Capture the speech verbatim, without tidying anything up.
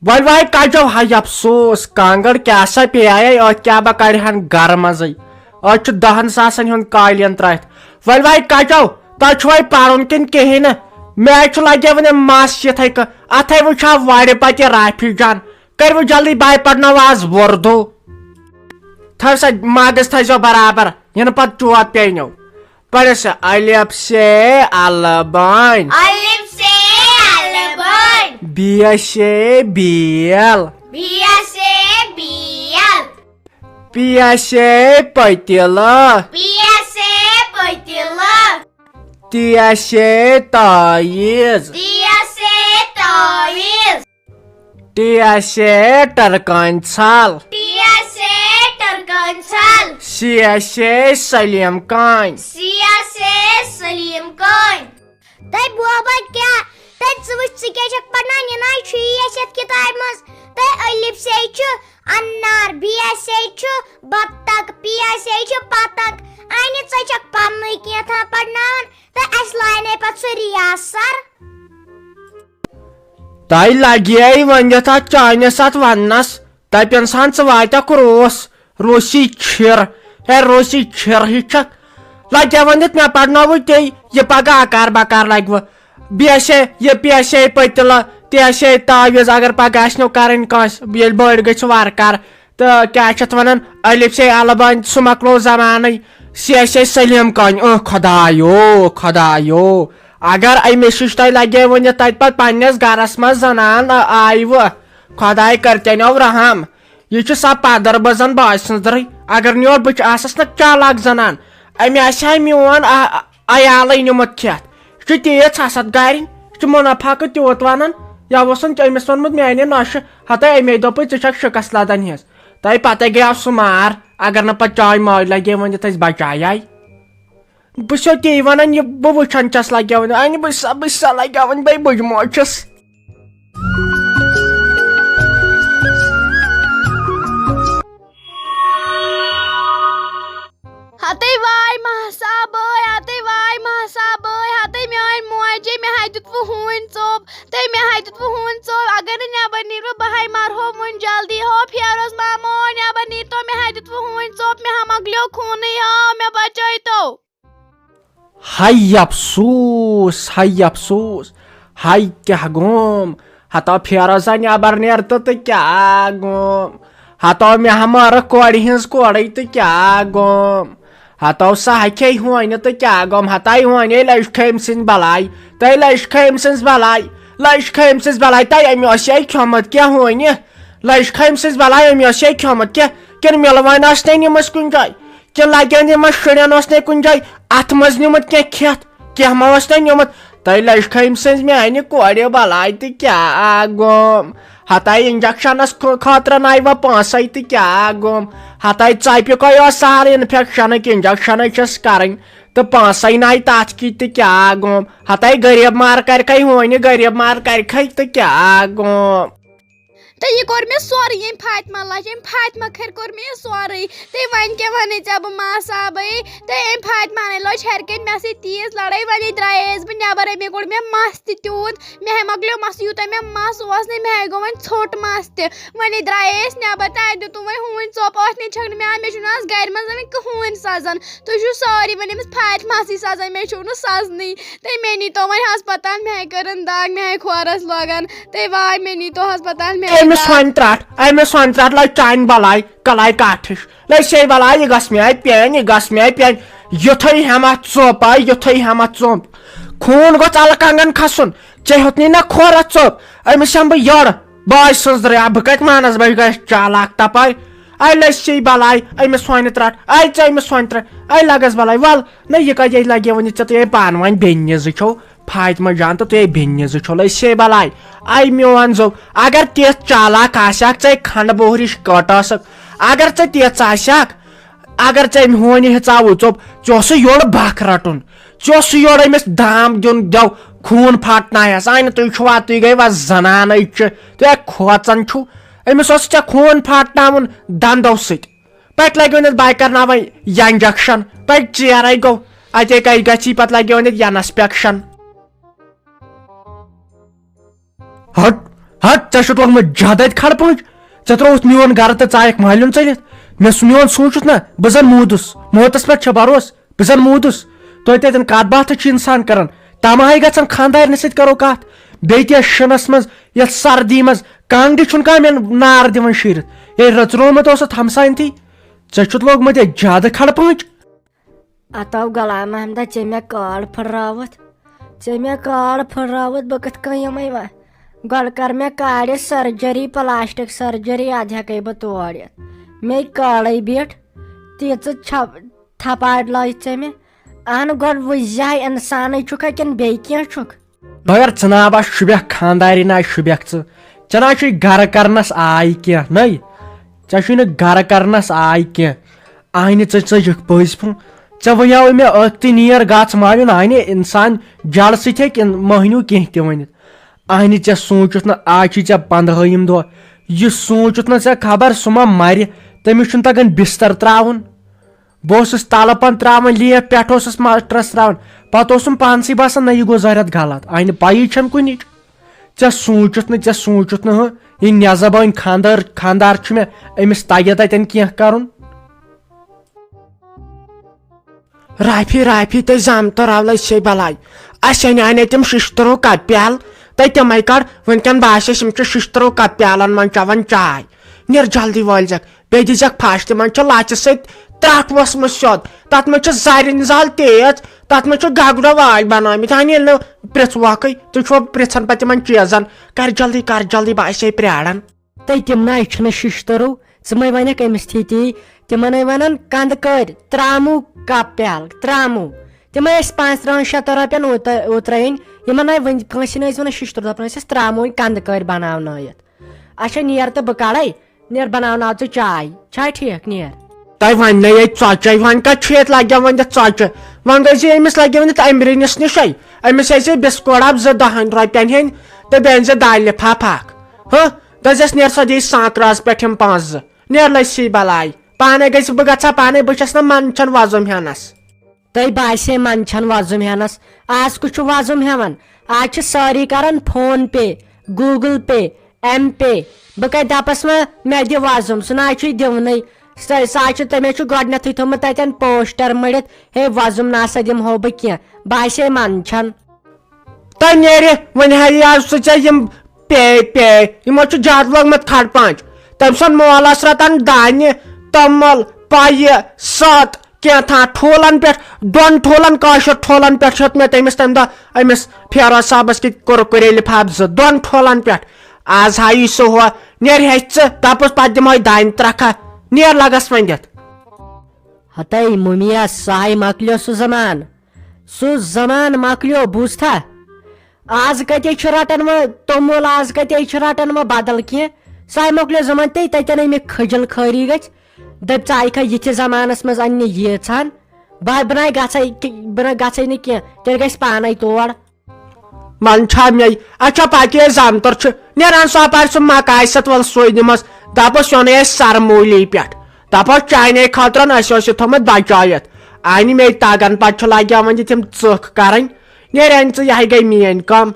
وۄنۍ وایہِ کجو، ہاے افسوس، کانٛگٕر کیٛاہ سا پیٚیے، أتھۍ کیٛاہ بہٕ کڑِ ہن گرٕ منٛزٕے۔ أتھۍ چھُ دہن ساسن ہُنٛد قٲلیٖن ترٛٲوِتھ۔ وۄنۍ وایہِ کجو، تۄہہِ چھُ وۄنۍ پرُن کِنہٕ کِہیٖنۍ نہٕ؟ مےٚ چھُ لگیومُت یہِ مس یِتھَے کٔنۍ، اتھے وٕچھِ ہا وارِ پتہٕ یہِ رافی جان۔ کٔرِو جلدی، بہٕ پرناوٕ آز وردو۔ تھٲو سا ماگس تھٲیزیو برابر، یِنہٕ پتہٕ چوب پیٚیہِ نو۔ پرِ سا، الف سے البن۔ الف سے البن۔ بی سے بیل۔ بی سے بیل۔ پی سے پٔتِلہٕ۔ پی سے پٔتِلہٕ۔ تی سے تٲویٖز۔ تی سے تٲویٖز۔ تی سے ٹرکان ژھل۔ تی سے ٹرکان ژھل۔ سی سے سلیم کان۔ سی سے سلیم کان۔ تہٕ بوبا کیٛاہ؟ تہٕ ژٕ وٕچھ، ژٕ کیٛاہ چھَکھ پَرناوان؟ یہِ نہ حظ چھُ یی اَسہِ یَتھ کِتابہِ منٛز۔ تہٕ الف سے چھُ انار، بی سے چھُ بطخ، پی سے چھُ پتنگ۔ اَنہِ ژٕ چھَکھ پَننُے کینٛہہ تام پَرناوان، تہٕ اَسہِ لانے پَتہٕ سُہ ریاض سَر۔ تۄہہِ لگیے وۄنۍ یتھ اتھ چٲنِس اتھ وننس، دپن سان ژٕ واتکھ روس، روسی چھِر، ہے روسی چھِر ہِش چھکھ۔ لگیا ونِتھ مےٚ پرنووُے تے، یہِ پگاہ اکار بکار لگوٕ۔ بیٚیہِ آسہِ ہے یہِ پیسہِ ہے پٔتلہٕ، تہِ آسہِ ہے تاویٖز، اگر پگاہ آسہِ نو کرٕنۍ کٲنٛسہِ، ییٚلہِ بٔڑۍ گٔژھۍ وارٕ کار۔ تہٕ کیٛاہ چھِ اَتھ وَنان، الف سے البن، سُہ مۄکلو زمانٕے، سی سے سلیٖم کانہِ۔ اۭں، خۄدایو، خۄدایو، اگر أمِس ہِش تۄہہِ لگے وۄنۍ یہِ تَتہِ پَتہٕ پنٛنِس گَرَس منٛز زنان آیوٕ، خۄداے کٔرتَنو رحم۔ یہِ چھِ سۄ پَدر بہٕ زَن باسہِ سٕنٛزرٕے۔ اگر نہٕ یورٕ بہٕ چھِ آسَس نہ چالاک زنان، أمۍ آسہِ ہا میون آ-، عیالٕے نیوٗمُت کھٮ۪تھ۔ یہِ چھُ تیٖژ حسد گارِنۍ، یہِ چھُ منافع کہٕ تیوٗت وَنان۔ یا اوسُن أمِس ووٚنمُت میانہِ نۄشہِ، ہَتَے اَمے دوٚپُے ژٕ چھَکھ شِکَس لَدان ہِس۔ تۄہہِ پَتَے گٔیو سُہ مار، اگر نہٕ پَتہٕ چاے ماے لَگے وۄنۍ یہِ تٔسۍ بَچایے۔ بہٕ چھُسو تی وَنان، یہِ بہٕ وٕچھان چھَس لَگیوٕنۍ، اَنہِ بہٕ سا، بہٕ سا لَگیوٕنۍ، بَے بٕجموج چھَس۔ ہتے واے مہسا بٲے، ہتے واے مہسا بٲے، ہتے میٲنۍ موجے، مےٚ ہا دیُت وُہوٗنۍ ژوٚپ، تٔمۍ مےٚ ہا دیُت وُہوٗنۍ ژوٚپ۔ اگر نہٕ نٮ۪بر نیٖرِو، بہٕ ہاے مرہو وُنۍ جلدی۔ ہو فیروز مامو، نٮ۪بر نیٖرتو، مےٚ ہا دیُت وُہوٗنۍ ژوٚپ، مےٚ ہا مۄکلیو خوٗنٕے، ہو مےٚ بچٲیتو۔ ہاے افسوس، ہاے افسوس، ہاے کیٛاہ گوم۔ ہتو فیروزا نٮ۪بر نیرتہٕ تہٕ کیٛاہ گوم۔ ہتو مےٚ ہا مٲرٕکھ کورِ ہٕنٛز کورٕے تہٕ کیٛاہ گوم۔ ہتو سا ہکھے ہونہِ تہٕ کیٛاہ گوم۔ ہتاے ہونہِ لٔج کھٔمۍ سٕنٛز بلاے۔ تہٕ لٔج کھٔمۍ سٕنٛز بلاے۔ لٔج کھٔمۍ سٕنٛز بلاے۔ تہٕ أمۍ اوس یہِ کھیوٚمُت کینٛہہ ہونہِ۔ لٔج کھٔمۍ سٕنٛز بلاے۔ أمۍ اوس یہِ کھیوٚمُت کینٛہہ۔ کِنہٕ مِلوان آسہِ نہٕ أمِس کُنہِ جایہِ؟ کِنہٕ لگن یِمن شُرٮ۪ن اوس نے کُنہِ جایہِ اتھٕ منٛز نیوٗمُت کینٛہہ کھٮ۪تھ؟ کینٛہہ ما اوس نے نیوٗمُت؟ تۄہہِ لٔج کھٔمۍ سٕنٛز میانہِ کورِ بلاے تہٕ کیٛاہ گوم؟ ہتاے انجکشنس خٲ-، خٲطرٕ ناے وۄنۍ پونٛسے تہٕ کیٛاہ گوم؟ ہتاے ژپہِ کۄے اوس سہل انفیکشنٕکۍ انجکشنٕے چھِس کرٕنۍ تہٕ پونٛسے ناے تتھ کِتۍ تہٕ کیٛاہ گوم؟ ہتاے غریب مار کرکھے ہونہِ، غریب مار کرکھے تہٕ کیٛاہ گوم؟ تہٕ یہِ کوٚر مےٚ سورُے ییٚمۍ فاطمہ لَچھ، أمۍ فاطمہ کھٔرۍ کوٚر مےٚ یہِ سورُے۔ تہٕ وۄنۍ کیٛاہ وَنَے ژےٚ بہٕ ماسابٕے؟ تہٕ أمۍ فاطمہ ہَنے لٔج ہیٚرِ کَنۍ مےٚ سۭتۍ تیٖژ لَڑٲے۔ وۄنۍ درٛایے أسۍ بہٕ نٮ۪بَر، أمۍ کوٚڑ مےٚ مَس تہِ تیوٗت، مےٚ ہے مۄکلیو مَس، یوٗتاہ مےٚ مَس اوس نہٕ، مےٚ ہے گوٚو وۄنۍ ژھوٚٹ مَس تہِ۔ وۄنۍ درٛایے أسۍ نٮ۪بَر تہٕ اَتہِ دیُتُم وۄنۍ ہوٗنۍ ژوٚپ، أتھۍ نَے چھَکھ نہٕ مےٚ اَنان، مےٚ چھُنہٕ آز گَرِ منٛز وۄنۍ کٕہٕنۍ سَزان۔ تُہۍ چھِو سٲری وۄنۍ أمِس فاطمہ سٕے سَزان، مےٚ چھُو نہٕ سَزنٕے۔ تہٕ مےٚ نیٖتو وۄنۍ ہسپتال، مےٚ ہے کٔرٕن دگ، مےٚ ہے کھورس لوگان۔ تہٕ واے، مےٚ نیٖتو ہسپتال، مےٚ ہے أمِس دگ۔ وۄنۍ ترٛٹھ، أمِس وۄنۍ ترٛٹھ لَے چانہِ بَلاے، کَلاے کاٹھِش۔ لَے سے بَلاے، یہِ گژھ مےٚ پینۍ، یہِ گژھ مےٚ پینۍ۔ یُتھُے ہٮ۪مَتھ ژوٚپ آے، یُتھُے ہٮ۪مَتھ ژوٚپ۔ خوٗن گوٚژھ اَلہٕ کنٛگَن کھَسُن۔ ژےٚ ہیوٚتنٕے نہ کھورَس ژوٚپ۔ أمِس ہٮ۪مہٕ بہٕ یٔڑ۔ بہٕ آے سٕنٛزرِ، بہٕ کَتہِ مانَس، بہٕ گژھِ چالاک تَپٲرۍ۔ اَے لٔسۍ بَلاے، أمِس وۄنۍ ترٛٹھ۔ اَے ژٕ أمِس وۄنۍ ترٛٹھ۔ اَے لَگَس بَلاے، وَل۔ نہ، یہِ کَتہِ یہِ لَگہِ وۄنۍ ژےٚ، تُہۍ ہے پانہٕ وۄنۍ بیٚنہِ زٕ چھو، فاطمہ جان تہٕ تُہۍ ہے بیٚنہِ زٕ چھو، لٔسۍ بَلاے۔ اَے میون زوٚو، اگر تِژھ چالاک آسہِ ہاکھ، ژٕ ہے کھنٛڈٕ بوہرِش کٔٹ ٲسٕکھ، اگر ژےٚ تِژھ آسہِ ہاکھ، اگر ژےٚ أمۍ ہونہِ ہیژاوُے ژوٚپ، ژےٚ اوسُے یورٕ بکھ رٹُن، ژےٚ اوسُے یورٕ أمِس دام دیُن، دٮ۪و خوٗن پھاٹنایس۔ اہنہِ، تُہۍ چھِوا، تُہۍ گٔیوا زنانٕے چھِ، تُہۍ ہے کھوژان چھِو۔ أمِس اوس ژےٚ خوٗن پھاٹناوُن دندو سۭتۍ۔ پتہٕ لگیو نہٕ بہٕ کرناوے یہِ انجکشن، پتہٕ ژیرے گوٚو، اتے کتہِ گژھی، پتہٕ لگیو نہٕ یہِ انسپیکشن۔ ہٹ، ہت، ژےٚ چھُتھ لوٚگمُت زیادٕ اَتہِ کھڑپٲنٛچ۔ ژےٚ ترٛووُتھ میون گرٕ تہٕ ژایَکھ مالیُن ژٔلِتھ۔ مےٚ سُہ میون سوٗنٛچُتھ نہ، بہٕ زن موٗدُس۔ موتس پٮ۪ٹھ چھےٚ بروسہٕ؟ بہٕ زن موٗدُس۔ توتہِ تتٮ۪ن کتھ باتھ چھُ انسان کران۔ تمہے گژھن خانٛدارنہِ سۭتۍ کرو کتھ۔ بیٚیہِ تہِ یتھ شِنس منٛز، یتھ سردی منٛز، کانٛگرِ چھُنہٕ کانٛہہ مےٚ نار دِوان شیٖرِتھ۔ ییٚلہِ رٕژرومُت اوسُتھ ہمساینتھٕے، ژےٚ چھُتھ لوٚگمُت ییٚتہِ زیادٕ کھڑپٲنٛچ۔ اتو غلام محمدہ، ژےٚ مےٚ کارڈ پھٕٹراوُتھ، ژےٚ مےٚ کارڈ پھٕٹراوُتھ، بہٕ کِتھ کٔنۍ یِمے وۄنۍ؟ گۄڈٕ کر مےٚ کارڈ سرجری، پلاسٹک سرجری، ادٕ ہٮ۪کے بہٕ تور یِتھ۔ مے کارڈے بیٹھ، تیٖژٕ چھپ-، تھپاٹ لٲج ژےٚ مےٚ۔ اہن گۄڈٕ وٕچھ زِ انسانٕے چھُکھا کِنہٕ بیٚیہِ کینٛہہ چھُکھ؟ مگر ژٕ نا بس شوٗبٮ۪کھ خانٛدارِ، نا شوٗبٮ۪کھ ژٕ۔ ژےٚ نا چھُے گرٕ کرنس آے کینٛہہ، نٔے؟ ژےٚ چھُے نہٕ گرٕ کرنس آے کینٛہہ۔ اہنہِ ژٕ ژٔجِکھ پٔزۍ پٲٹھۍ۔ ژےٚ وَنیٛاوُے مےٚ أتھۍ تہِ نیر گژھ مالیُن، اہنہِ انسان جڑ سۭتۍ ہیٚکہِ ان-، مٔہنیوٗ کینٛہہ تہِ ؤنِتھ۔ اہنہِ ژےٚ سوٗنٛچُتھ نہٕ آز چھُے ژےٚ پنٛدہٲیِم دۄہ۔ یہِ سوٗنٛچُتھ نہٕ ژےٚ خبر سُہ ما مرِ، تٔمِس چھُنہٕ تگان بستر ترٛاوُن۔ بہٕ اوسُس تلہٕ پن ترٛاوان لیف، پٮ۪ٹھٕ اوسُس مٹرس ترٛاوان، پتہٕ اوسُم پانسٕے باسان نہ یہِ گوٚو زہرٮ۪تھ غلط، اہنہِ پَیی چھَنہٕ کُنِچ۔ ژےٚ سوٗنٛچُتھ نہٕ، ژےٚ سوٗنٛچُتھ نہٕ ہُہ، یہِ نٮ۪زب أنۍ خانٛدار، خانٛدار چھُ مےٚ، أمِس تَگہِ تَتٮ۪ن کینٛہہ کَرُن۔ رافی، رافی، تہٕ زامتہٕ راولَے چھے بَلاے۔ اَسہِ اَنے تِم شِشتٕرو کَپ پیالہٕ، تہٕ تِمَے کَڑ۔ وٕنکٮ۪ن باسہِ اَسہِ یِم چھِ شِشتٕرو کَپ پیالَن منٛز چٮ۪وان چاے۔ نیر جلدی وٲلۍ زٮ۪کھ، بیٚیہِ دِژٮ۪کھ پھَش، تِمَن چھِ لَژِ سۭتۍ ترٛٹھ وٲژمٕژ سیوٚد۔ تَتھ منٛز چھِ زَرِنۍ زال تیز، تَتھ منٛز چھِ گگرو واے بنٲومٕتۍ۔ ہن ییٚلہِ نہٕ پرٛژھوکھٕے، تُہۍ چھِوا پرٛژھان پتہٕ تِمن چیٖزن؟ کر جلدی، کر جلدی، بہٕ آسے پرٛاران۔ تہٕ تِم نہ چھِنہٕ شِشتٕرو، ژٕ مَے وَنَکھ أمِس تھی تی، تِمن ہے وَنان کندٕ کٔرۍ، ترٛاموٗ کپ پیالہٕ، ترٛاموٗ۔ تِم ہے ٲسۍ پانٛژھ ترٕٛہن شیٚتن رۄپین اوت-، اوترٕ أنۍ، یِمن ہے وۄنۍ کٲنٛسہِ نہٕ ٲسۍ وَنان شِشتٕر، دَپان ٲسۍ أسۍ ترٛاموٗ أنۍ کندٕ کٔرۍ بناونٲیِتھ۔ اچھا نیر تہٕ بہٕ کڑے، نیر بناوناو ژٕ چاے۔ چھا ٹھیٖک؟ نیر۔ تۄہہِ وَنہِ نَے ییٚتہِ ژۄچے، وۄنۍ کَتہِ چھُ ییٚتہِ لَگیومُت یَتھ ژۄچہِ؟ وۄنۍ گٔژھۍ زِ أمِس لَگیومُت اَمبرِنِس نِشے۔ أمِس ٲسۍ زِ بِسکوٹ اَپ زٕ دَہَن رۄپیَن ہیٚنۍ تہٕ بیٚیہِ أنۍ زِ دالہِ لِفاف اَکھ۔ ہہ، دٔپۍ زٮ۪س نیر سۄ دِیہِ سانٛکرَس پٮ۪ٹھ یِم پونٛسہٕ زٕ۔ نیر لٔج سی بَلاے۔ پانَے گٔژھۍ بہٕ گژھٕ ہا پانَے، بہٕ چھَس نہٕ منٛدچھان وۄزُم ہٮ۪نَس۔ تۄہہِ باسے منٛدچھان وۄزُم ہٮ۪نَس؟ آز کُس چھُ وۄزُم ہٮ۪وان؟ آز چھِ سٲری کران فون پے، گوٗگل پے، ایم پے۔ بہٕ کتہِ دپس وۄنۍ مےٚ دِ وۄزُم؟ سُہ نہ حظ چھُے دِونٕے۔ سُہ، سُہ حظ چھُ، تٔمۍ حظ چھُ گۄڈٕنیتھٕے تھوٚومُت تتٮ۪ن پوسٹر مٔڑِتھ، ہے وۄزُم نہ سا دِمہو بہٕ کینٛہہ۔ باسے منٛدچھان۔ تۄہہِ نیرِ وۄنۍ ہا یہِ آز سُہ ژےٚ یِم پے پے، یِمو چھُ زیادٕ لوٚگمُت کھڑ پانٛچ۔ تٔمۍ سُنٛد مول آسہِ رَٹان دانہِ، توٚمُل، پَیہِ، سَت، کینٛہہ تھا ٹھوٗلَن پٮ۪ٹھ، دۄن ٹھوٗلَن، کٲشُر ٹھوٗلَن پٮ۪ٹھ ہیوٚت مےٚ تٔمِس تَمہِ دۄہ أمِس فیروز صٲبَس کِتھ کُرکُرے لِفاف زٕ، دۄن ٹھوٗلَن پٮ۪ٹھ۔ آز ہا یی سُہ ہُہ، نیر ہیٚچھ ژٕ، دَپُس پَتہٕ دِمہوے دانہِ ترٛکھا، نیر لَگَس وۄنۍ دِتھ۔ ہتَے مُمیا، سُہ ہاے مۄکلیو سُہ زمان۔ سُہ زمان مۄکلیو، بوٗزتھا؟ آز کتے چھُ رٹان وۄنۍ توٚمُل، آز کتے چھُ رٹان وۄنۍ بدل کینٛہہ؟ سُہ ہاے مۄکلیو زمان، تے تتٮ۪ن أمۍ کھجل خٲری گژھِ۔ دٔپۍ ژٕ آیکھا یِتھِس زمانس منٛز اننہِ ییٖژہن؟ بہٕ، بہٕ نَے گژھے، بہٕ نَے گژھے نہٕ کینٛہہ، تیٚلہِ گژھِ پانے تور۔ من چھا مے، اچھا پاکے زامتر چھُ نیران سۄ اپارِ سُہ مکاے ست ول سوے دِمس، دپس یونے اسہِ سرموٗلی پٮ۪ٹھ، دپس چانے خٲطرن اسہِ اوس یہِ تھوٚمُت بچٲیِتھ، انہِ مے تگان پتہٕ چھُ لگیاوان یہِ تِم ژٕکھ کرٕنۍ، نیران ژٕ یہے گٔے میٲنۍ کٲم۔